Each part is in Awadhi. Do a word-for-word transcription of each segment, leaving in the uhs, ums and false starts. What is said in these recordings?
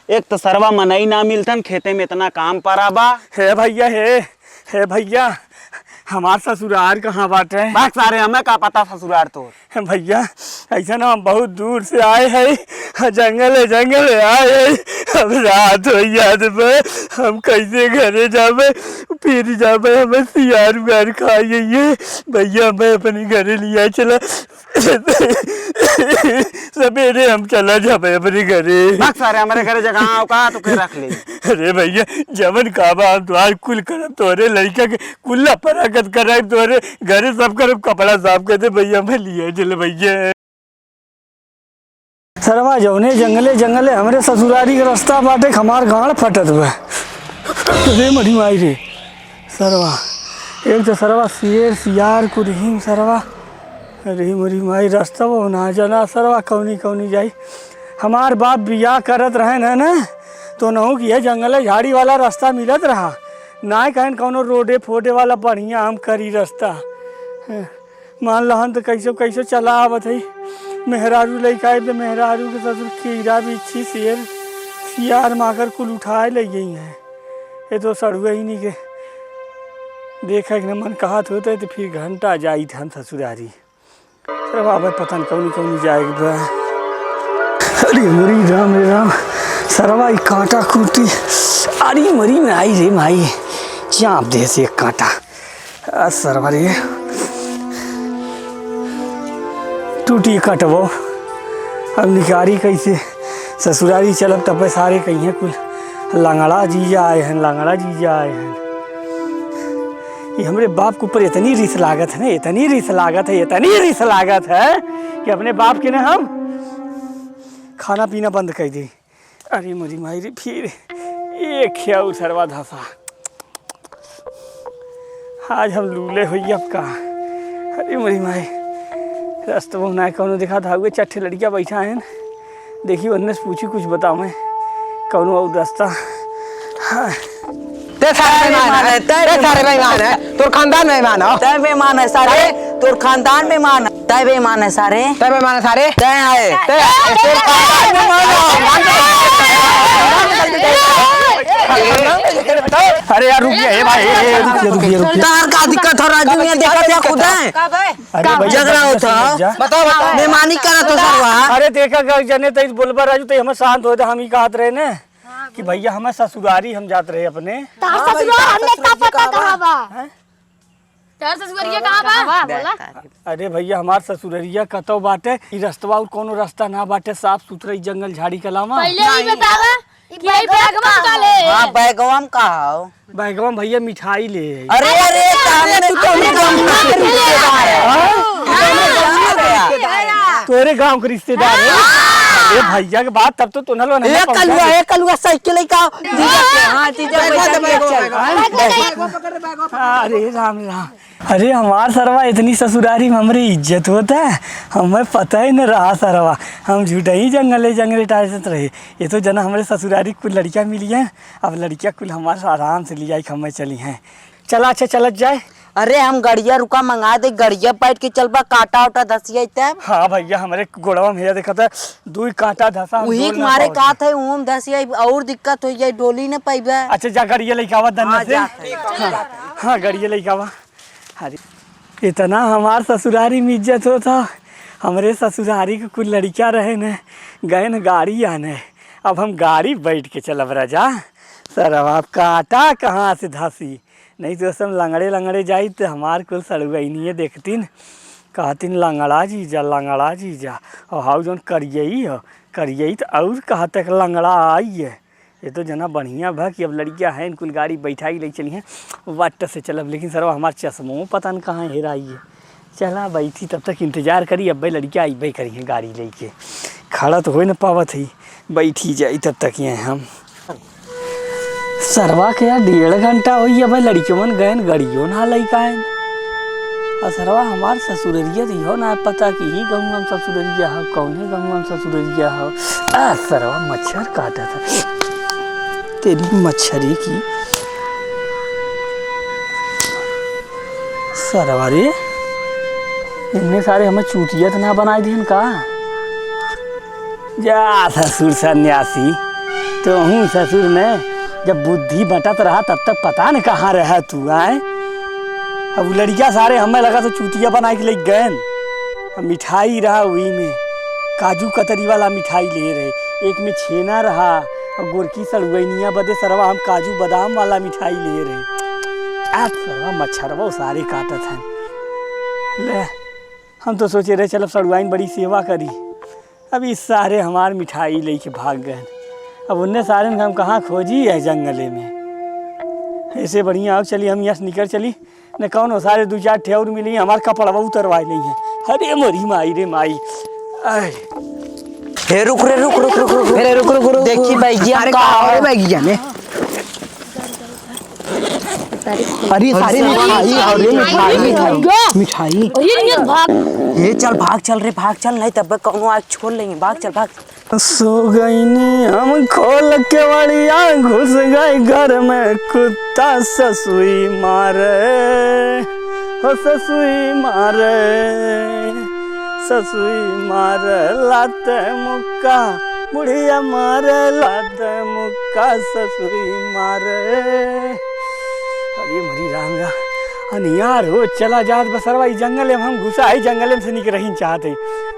एक तो सरवा मनई ना मिलतन, खेते में इतना काम परा बा। हे भइया, हे, हे भइया, हमार ससुरार कहाँ बाटे? भाग सारे, हमें का पता ससुरार तोर। भइया, ऐसा ना, हम बहुत दूर से आए हैं, जंगल, जंगल आए हैं। अब रात हो जात बा, हम कैसे घरे जाबे? फिर जाबे, हमें सियार उगार खाइए। भइया, मैं अपने घरे लिया चला। सवेरे हम चला जाबे अपने घरे। भाग सारे, हमारे घरे जगह आओ का, तो के रख ले। अरे भइया, जवन का बा हम तोहार कुल करब, तोहरे लड़का के कुल्ला परागत कराइब, तोहरे घरे सब करब, कपड़ा साफ कर दे भइया, मैं लिए चल भइया। सरवा जौने जंगले जंगले हमरे ससुरारी के रास्ता बाटे, हमार गांड फटत बा। रे मरी माई रे सरवा, एक तो सरवा शेर सियार कुरहिम सरवा। अरे मरी माई, रास्ता वो ना जना सरवा कौनी कौनी जाई। हमार बाप बियाह करत रहन है ना, तो नहु कि यह जंगले झाड़ी वाला रास्ता मिलत रहा, ना कहन कौनो रोडे फोडे वाला बढ़िया हम करी रास्ता। मान लहन तो कैसो कैसो चला आवत है। मेहरारू लइका आइब तो मेहरारू के ससुर कीड़ा बिच्छी शेर सियार माकर कुल उठाए ले गई हैं। ये तो सड़ुआ ही नहीं के देखा कि न मन कहत होते तो फिर घंटा जाइत हम ससुरारी। अरे बाबा, पता न कौनी कौनी जाए के बा। अरे मरी राम रे राम, सरवा ई कांटा कुर्ती, अरे मरी माई रे माई, चाप दे से एक कांटा। आ सरवा रे, टूटी कटबो, अब निकारी कैसे? ससुरारी चलब तब सारे कहिए कुल लंगड़ा जीजा आए हैं, लंगड़ा जीजा आए हैं। ये हमरे बाप के ऊपर इतनी रिस लागत है ना, इतनी रिस लागत है, इतनी रिस लागत है कि अपने बाप के ना हम खाना पीना बंद कर दी। अरे मोरी माई रे, फिर एक खियाऊ सरवा धसा। आज हम लूले होई अब का। अरे मोरी माई, रास्ता बहुत ना कौनो देखा था, हुए चार ठे लड़कियां बैठा हैं। देखी उनने से पूछी कुछ बतावे कौनो और रास्ता। हाँ। ते सारे बेईमान है, ते सारे बेईमान है, तोर खानदान बेईमान हो। ते बेईमान है सारे, अरे। तोर खानदान बेईमान है, ते बेईमान है सारे। ते बेईमान है सारे। ते आए। ते आए, तोर खानदान बेईमान हो। अरे यार, रुक जा, ए भाई, ए, ए, रुक जा, रुक जा, रुक जा। तार का दिक्कत हो राजू, ये देखत है खुद है। का बे? अरे भाई, झगड़ा होता। बताओ, बताओ। बेईमानी करत हो सरवा। अरे देखा, का जने तई बोलबा राजू, तई हमें शांत हो जा, हम ही कहत रहे ने। हाँ, कि भैया, हमें ससुरारी हम जात रहे अपने। तार हाँ, ससुरार भैया, हमने का ससुरारी पता कहाँ कहाँ बा? बा? हैं? तार ससुरारिया कहाँ बा? कहाँ बा? बोला। अरे भैया, हमार ससुरारिया कतौ बाटे? ई रस्तवा और कोनो रास्ता ना बाटे, साफ सुथरा ई जंगल झाड़ी के अलावा। पहले ही नहीं। बतावा कि ई बैगवा का ले? हाँ, बैगवा में का हो? बैगवा में भैया मिठाई ले आई। अरे, अरे, सामने तू तो हमरे गाँव के रिश्तेदार है। हाँ? तू तो हमरे गाँव के रिश्तेदार है। तोरे गाँव के रिश्तेदार है। हाँ। अरे भैया के बात तब तो तोनल नहीं ए पहुंचा कलुआ, दे। ए कलुआ, साइकिल लेके आओ। जीजा के, हाँ, जीजा बैठा दे, बैठा दे, बैठा दे। हाँ, अरे राम राम। अरे हमार सरवा, इतनी ससुरारी में हमरी इज्जत होता है, हमें पता ही न रहा सरवा। हम झूठे ही जंगले जंगले टाइसत रहे। ये तो जना हमरे ससुरारी कुल लड़कियाँ मिली हैं, अब लड़कियाँ कुल हमारे आराम से ले जाए, हमें चली हैं। चला, अच्छा, चलत जाए। अरे, हम गड़िया रुका मंगा दे, गड़िया बैठ के चलबा, कांटा उटा धसिया तब। हाँ भैया, हमरे गोड़वा में भैया देखा था, दुई कांटा धसा, हम वही डोल ना मारे पावत। का थे, उम धसिया, और दिक्कत हो जाए, डोली न पाइबा। अच्छा, जा गड़िया लेके आवा, दन्ना हाँ, से। जा। हाँ, हाँ, गड़िया लेके आवा। अरे, इतना हमार ससुरारी में इज्जत होता, हमरे ससुरारी के कुल लड़कियाँ रहे न, गए न गाड़ी आने, अब हम गाड़ी बैठ के चलब राजा। सर, अब आप कांटा कहाँ से धसी? नहीं तो सब लंगड़े लंगड़े जाई तो हमार कुल सड़ुआइनिये देखतीन, कहतीन, "लंगड़ा जीजा, लंगड़ा जीजा।" और हाउ जौन करियई हो, करियई तो और कहा तक लंगड़ा आई है। ये तो जना बढ़िया भा कि अब लड़कियाँ हैं, कुल गाड़ी बैठाई ले चली हैं, वट से चलब। लेकिन सरवा हमार चश्मो पता न कहाँ हेराई है। चला बैठी, तब तक इंतजार करी, अब्बे लड़कियाँ अइबे करी हैं गाड़ी लेके। खड़ा तो हो न पावत है, बैठी जाई तब तक ये हम। सरवा के यार डेढ़ घंटा होई, अबे लड़कियों गयन गड़ियो ना लइका आयन। आ सरवा हमार ससुररिया तो इहो ना पता कि ही गौवा में ससुररिया हो, कौने गौवा में ससुररिया हो। आ सरवा मच्छर काटा था। तेरी मच्छरी की। सरवा रे, इनने सारे हमें चूतिया तो ना बनाए दिहन का? जा ससुर सन्यासी, तोहूँ ससुर में जब बुद्धि बटत रहा, तब तक पता न कहाँ रहा तू, आए? अब उ लड़िका सारे हमें लगा तो चूतिया बनाइ के लइ गएन। अब मिठाई रहा, वही में काजू कतरी वाला मिठाई लिहे रहे, एक में छेना रहा, अउर गोरकी सड़ुआइनिया बदे सरवा हम काजू बादाम वाला मिठाई लिहे रहे। आ सरवा मच्छरवा सारे काटत हैं। ले, हम तो सोचे रहे, चल अब सड़ुआइन बड़ी सेवा करी। अब ई सारे हमार मिठाई लइके भाग गएन। अब उन्हें सारेन का हम कहाँ खोजी है जंगले में। ऐसे बढ़िया, अब चली हम यहाँ से निकर चली, न कौनो सारे दुइ चार ठे अउर मिली, हमार कपड़वा उतरवाइ लइहैं। अरे मोरी माई रे माई। आय। हे रुक रे, रुक, रुक, रुक, रुक। अरे रुक, रुक, रुक। देखी बैगिया अरे का का हो रे है? बैगिया में? अरे सारी अरे मिठाई, अरे मिठाई, मिठाई। मिठाई। अरे ये भाग। ये चल, भाग चल रे, भाग चल, नहीं तब कौनो आग छोड़ लेंगे। भाग चल, भाग। सो गईनी हम खोल केवड़िया, घुस गई घर में कुत्ता ससुई मारे, हो ससुई मारे, ससुई मारे लाते मुक्का, बुढ़िया मारे लाते मुक्का, ससुई मारे। अरे मरी राम राम, अनियार हो चला जात बा सरवा, ई जंगले में हम घुसा ही, जंगले में से निकरही चाहत ही।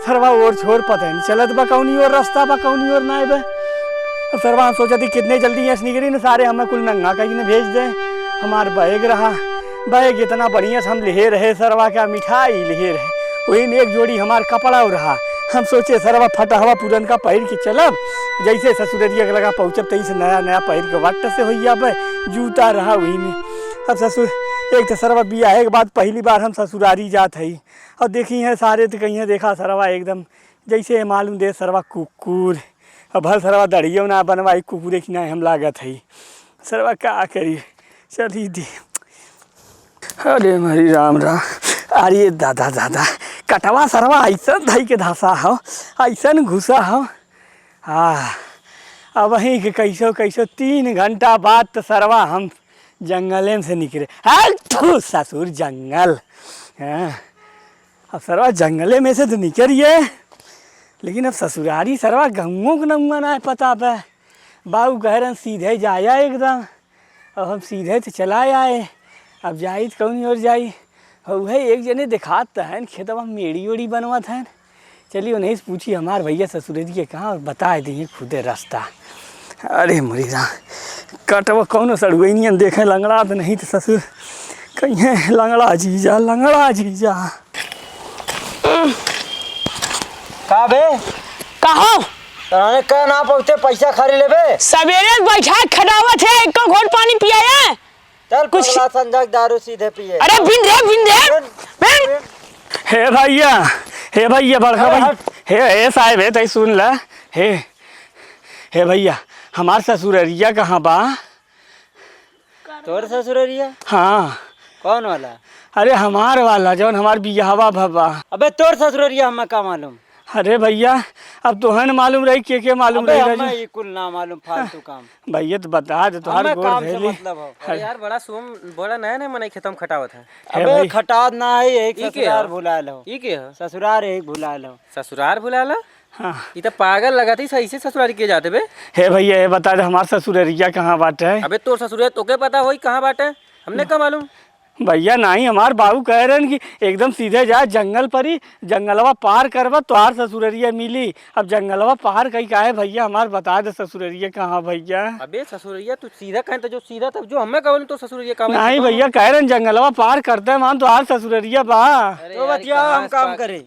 सरवा ओर छोर पता नहीं चलत बा, कौनी ओर रास्ता बा, कौनी ओर नाय बा। अब सरवा हम सोचत ही कितने जल्दी यहाँ से निकरी न, सारे हमें कुल नंगा कहीं न भेज दे। हमार बैग रहा, बैग इतना बढ़िया से हम लिहे रहे, सरवा का मिठाई लिहे रहे, वही में एक जोड़ी हमार कपड़ा रहा। हम सोचे सरवा फटहवा पुरनका पहिर के चलब, जैसे ससुररिया के लगा पहुँचब तैसे नया नया पहिर के वट से होइया बे, जूता रहा वही में। अब ससुर, एक तो सरवा बियाहे के बाद पहली बार हम ससुरारी जात हई, और देखी हैं सारे तो कहीं देखा सरवा एकदम जैसे मालूम दे सरवा कुकुर। अब भल सरवा दढ़ियो ना बनवाई, कुकुरे की ना हम लागत हई। सरवा का करी, चली दी। अरे मरी राम राम, अरे दादा दादा, कटवा सरवा ऐसन धई के धसा हो, ऐसन घुसा हो। हाँ, अब वहीं के कैसो कैसो तीन घंटा बाद तो सरवा हम जंगले में से निकरे। हाँ, थू ससुर जंगल। हाँ, अब सरवा जंगले में से तो निकरिए, लेकिन अब ससुरारी सरवा गहुओं के नौआ ना पता बा। बाऊ कह रहे सीधे जाया एकदम। अब हम सीधे तो चला आए, अब जाई तो कौन ओर जाई? और वह एक जने देखात तो हैं खेतवा में मेड़ी ओड़ी बनवत हैं। चलिए उन्हीं से पूछी हमार भैया ससुररिया कहाँ, और बताए दिए खुदे रास्ता। अरे मुरीदा, कटवा कौनो सड़ुआइनियन देखे लंगड़ा तो नहीं तो ससुर कहीं लंगड़ा जीजा, लंगड़ा जीजा। का बे? कहो। तोहने का ना पहुँचे पैसा खाली लेबे? सवेरे बैठा खटावत है, एको घोट पानी पिया है? चल कुछ पगला संजय दारू सीधे पिए। अरे बिन रे, बिन रे, बिन। बिन। हे भैया, हे भैया, बड़का अरे भाई, हट। हे, हे साहेब, हे तई सुन ला, हे, हे भैया, हमार ससुररिया कहाँ बा? तोर ससुररिया? हाँ। कौन वाला? अरे हमार वाला, जौन हमार बियाहवा भवा। अबे तोर ससुररिया हमें का मालूम? अरे भैया, अब तोहन मालूम रही, के के मालूम अबे रही हमें राजू? ई कुल ना मालूम, फालतू काम। भैया तो बता दे, तोहार हमें गोड़ काम से धइले। मतलब हो। अरे यार, बड़ा सुम, बड़ा नया नया मनई खेतम खटावत है। हे अबे भाई। खटात ना है, यही ई के ससुरार है? भुलायल हो। ई के है? ससुरार यही भुलायल हो। ससुरार भुलायल हो? हाँ। ई त पागल लगत ही, सही से ससुरारी के जाते बे। हे भैया, ये बता दे, हमार ससुररिया कहाँ बाटे? अबे तोर ससुररिया तोके पता होई कहाँ बाटे? हमने का मालूम? भैया नहीं, हमार बाबू कह रहे हैं कि एकदम सीधे जा, जंगल परी, जंगलवा पार करबा, तोहार ससुररिया मिली। अब जंगलवा पार कई काहे भैया, हमार बता दे ससुररिया कहाँ भैया? अबे ससुररिया तू सीधा कहें तो जो सीधा, तब जो हमें कहूँ तो ससुररिया कहाँ नहीं भैया, कह रहे हैं जंगलवा पार करते मान तोहार ससुररिया बा। अरे तो यार, बतिया कहाँ हम से काम पार करे।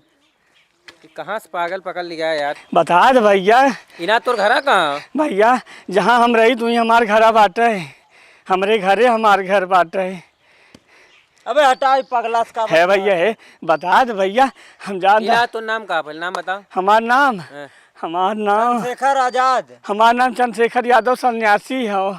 कि कहाँ से पागल पकड़ लिया यार? बता दे भैया। इना तोर घरा कहाँ? भैया, जहाँ हम रही तू ही हमार घरा बाटे, हमरे घरे हमार घर बाटे। अबे हटा, ई पगला से का है बता? भैया, हे, बता दे भैया, हम जान इना दे। तोर नाम का, पहले नाम बताओ। हमार नाम? हाँ। हमार नाम चंद्रशेखर आजाद। हमार नाम चंद्रशेखर यादव सन्यासी हो।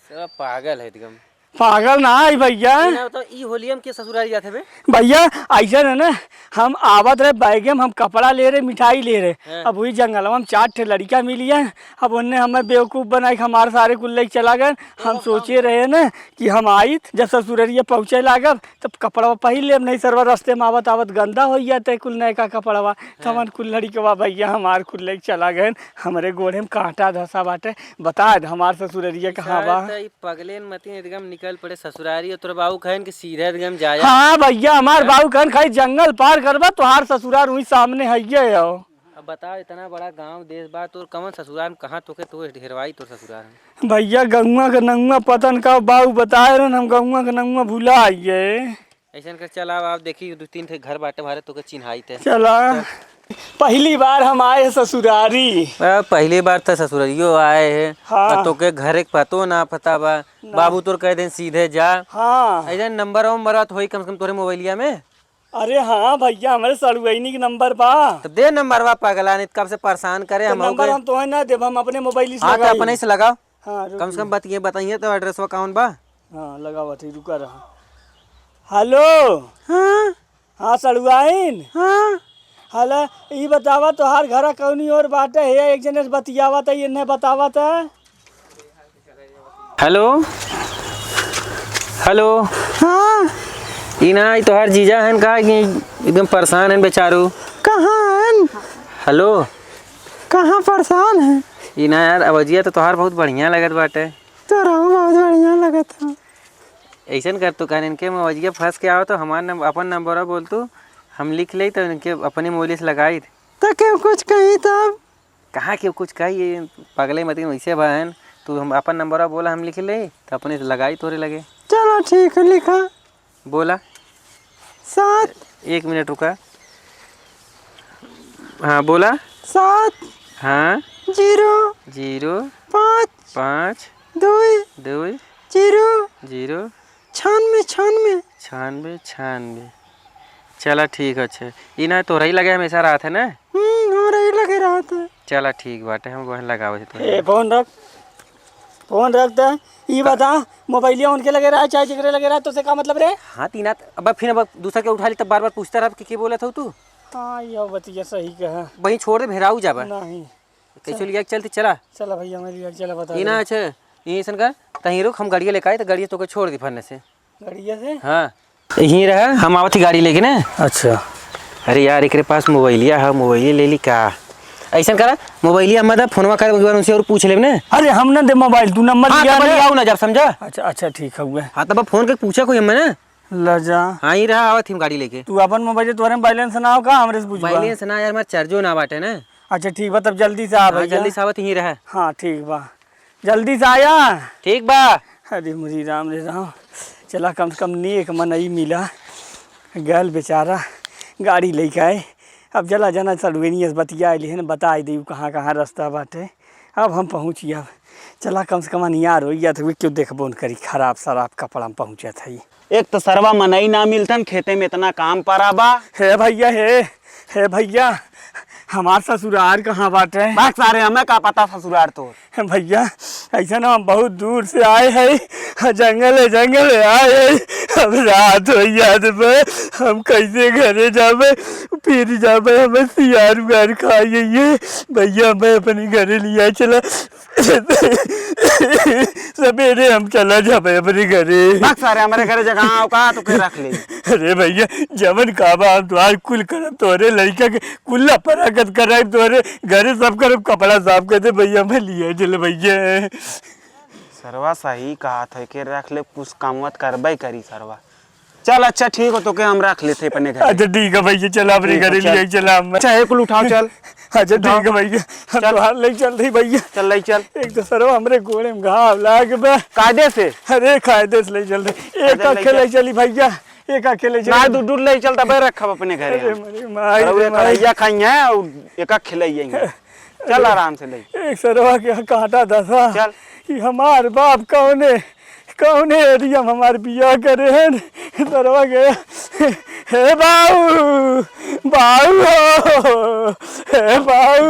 सब पागल है एकदम। पागल ना है भैया। ये ना बताओ, ई होलिया में के ससुरारी जात हवे? भैया, ऐसा है ना, हम आवत रहे, बैगे में हम कपड़ा ले रहे, मिठाई ले रहे। हाँ। अब वही जंगलवा में चार ठे लड़िका मिली है। अब उनने हमें बेवकूफ बनाई के हमारे सारे कुल लेके चला गए। हम सोचे रहे ना कि हम आइत, जब ससुररिया पहुँचे लागब, तब कपड़ा पहिर लेब, नहीं सरवा रस्ते में आवत आवत गंदा हो जाते कुल नयका कपड़वा। तो हाँ। हमन कुल लड़िकवा भैया हमार कुल लेके चला गए, हमरे गोड़े में कांटा धसा बाटे। बता दे हमार ससुररिया कहाँ बा? सारे त ई पगलेन मतिन एकदम निकल पड़े ससुरारी, और तोर बाबू कहन कि सीधे एकदम जाया। हाँ भैया, हमार हाँ? बाबू कहन खाली जंगल पार करबा, तोहार ससुरार वही सामने हइये हो। अब बताओ, इतना बड़ा गांव देश बा, तोर कवन ससुरार में कहाँ तोके तो हेरवाई तोर ससुरार में? भैया, गौवा के नौवा पतन का बाऊ बताए रहन, हम गौवा के नौवा भुला आइए। ऐसन कर, चल आव, आव, देखी दू तीन ठे घर बाटे, भारे तोके चिन्हाई ते। चला। चल। पहली बार हम आए हैं ससुरारी। आ, पहली बार त ससुरारियो आए है। हाँ। और तोके घरे के पतो ना पता बा। ना। बाबू तोर कह देन सीधे जा। हाँ। ऐसे नंबर वंबर तो होई कम से कम तोरे मोबाइलिया में। अरे हाँ भैया, हमरे सड़ुआइनी के नंबर बा। तो दे नंबर बा पगला, नहीं तो कब से परेशान करे तो हम नंबर के। हम तोहे ना देब, हम अपने मोबाइल से हाँ, तो लगाई। अपने से लगाओ। हाँ, रुक कम से कम जा। बतिए, बताइए तो एड्रेसवा कौन बा? हाँ, लगावत ही, रुका रहा। हेलो। हाँ। हाँ, सड़ुआइन। हाँ। हेलो, ई बतावा, तोहार घरा कौनी ओर बाटे? हे, एक जने से बतियावत है, इन्हें बतावत है। हेलो, हेलो। हाँ। ई ना, ई तोहार जीजा हन का कि एकदम परेशान हन बेचारू? कहाँ हन? हेलो। कहाँ परेशान है? ई ना यार, आवाजिया तो तोहार बहुत बढ़िया लगत बाटे। तोरहू बहुत बढ़िया लगत है। ऐसन कर तू, कहन इनके आवाजिया फंस के आओ तो हमार नम-, अपन नंबरवा बोल तू, हम लिख ले तो इनके अपने मोबाइल से लगाई। तो केहू कुछ कही तब? कहाँ केहू कुछ कही, ये पगले मतिन वैसे बहन, तू हम अपन नंबरवा बोला, हम लिख ले तो अपने से लगाई तोरे लगे। चलो ठीक है, लिखा। बोला। सात। एक मिनट रुका। हाँ, बोला। सात। हाँ। जीरो। जीरो। पाँच। पाँच। दुई। दुई। जीरो। जीरो। छानबे, छानबे। छानबे, छानबे। चला ठीक है, अच्छा। ई ना तोहरा ही लगे हमेशा रहत है ना? हम्म, हमरा ही लगे रहत है। चला ठीक बाटे, हम वहीं लगावे से तोहरा। ए, फोन रख। फोन रख दे। ई बता, मोबाइलिया उनके लगे रहा, चाहे जेकरे लगे रहा, तो से का मतलब रे? हाँ, तीना, अब फिर अब दूसरा के उठा ली, तब बार-बार पूछता रहा कि के बोलत हो तू? हाँ, ये बतिया सही कहा। वहीं छोड़ दे, भेराऊ जाबा। नहीं। कैसे लिया के चलती, चला। चला भैया, मैं लिया के चला, बता ई ना, दे। अच्छा, ई ऐसन कर, तहीं रुक, हम गाड़िया लेके आए, तो गाड़िया तोके छोड़ दी फरने से। गाड़िया से? हाँ। यहीं रहा, हम आवत ही गाड़ी लेके ना। अच्छा। अरे यार, एकरे पास मोबाइलिया है, मोबाइलिया ले ली का? ऐसन करा, मोबाइलिया मत दे, फोनवा कर, एक बार उनसे और पूछ लेब ने। अरे हम ना दे मोबाइल, तू नंबर हाँ, लिया तब ना। लियाऊ ना जब, समझा? अच्छा, अच्छा, ठीक है हुए। हाँ, तब फोन के पूछा कोई हमें ना। ल जा। हाँ, ही रहा, आवत ही हम गाड़ी लेके। तू अपन मोबाइल से, तोरे में बैलेंस ना हो का, हमरे से पूछबा? बैलेंस ना यार, हमार चार्जो ना बाटे ना। अच्छा, ठीक बा, तब जल्दी से आ हाँ, भैया। जल्दी से आवत ही रहा। हाँ, ठीक बा। जल्दी से आया। ठीक बा। अरे मुरी राम रे राम, चला कम से कम नेक मनई मिला, गल बेचारा गाड़ी लेके आए। अब चला जाना सड़ुएनिया से बतिया लिहन, बताई दी कहाँ कहाँ रास्ता बाटे। अब हम पहुँची, अब चला कम से कम अनियार हो गया तो क्यों देखबो न करी, खराब सराब कपड़ा में पहुँचत है। एक तो सरवा मनई ना मिलतन, खेते में इतना काम परा बा। हे भैया, हे, हे भैया, हमार ससुरार कहाँ बाटे? भाग सारे, हमें का पता ससुरार तोर। भैया, ऐसा ना हम बहुत दूर से आए हैं, जंगल है, जंगल है आए हैं। अब रात हो जात बा, हम कैसे घरे जाबे? फिर जाबे, हमें सियार उगार खाइए। भैया, मैं अपने घरे लिया चला। सवेरे हम चला जाबे अपने घरे। भाग सारे, हमारे घरे जगह आओ का, तो के रख ले। अरे भैया, जवन का बा हम तोहार कुल करब, तोरे लड़का के कुल्ला परागत कराइब, तोरे घरे सब करब, कपड़ा साफ कर दे भैया, मैं लिया चल भैया। सरवा सही कहा था, के रख ले, कुछ काम मत करबे करी सरवा। चल अच्छा ठीक हो, तो के हम रख लेते अपने घर। अच्छा ठीक है भैया, चला अपने ठीक है, घरे चल। ले चला हम। अच्छा, एक कुल उठाओ, चल। अच्छा उठाओ। ठीक है भैया, हम चल। तोहार ले चल रही भैया। चल, ले चल। एक तो सरवा हमरे गोड़े में घाव लाग बा। कायदे से? अरे कायदे से ले चल रही। एक कायदे ले अकेले चल। चली भैया, एक अकेले चली। ना, दू, दू ले चल, तबे रखब अपने घरे अरे हम। मरे माई अरे रे वे माई। खलैया खाई हैं और एक खिलैया हैं। चल आराम से ले। एक सरवा के कांटा धसा। चल। कि हमार बाप कौने, कौने एरिया में हमार बियाह करे हैं। सरवा गया। हे बाऊ, बाऊ हो, हे बाऊ।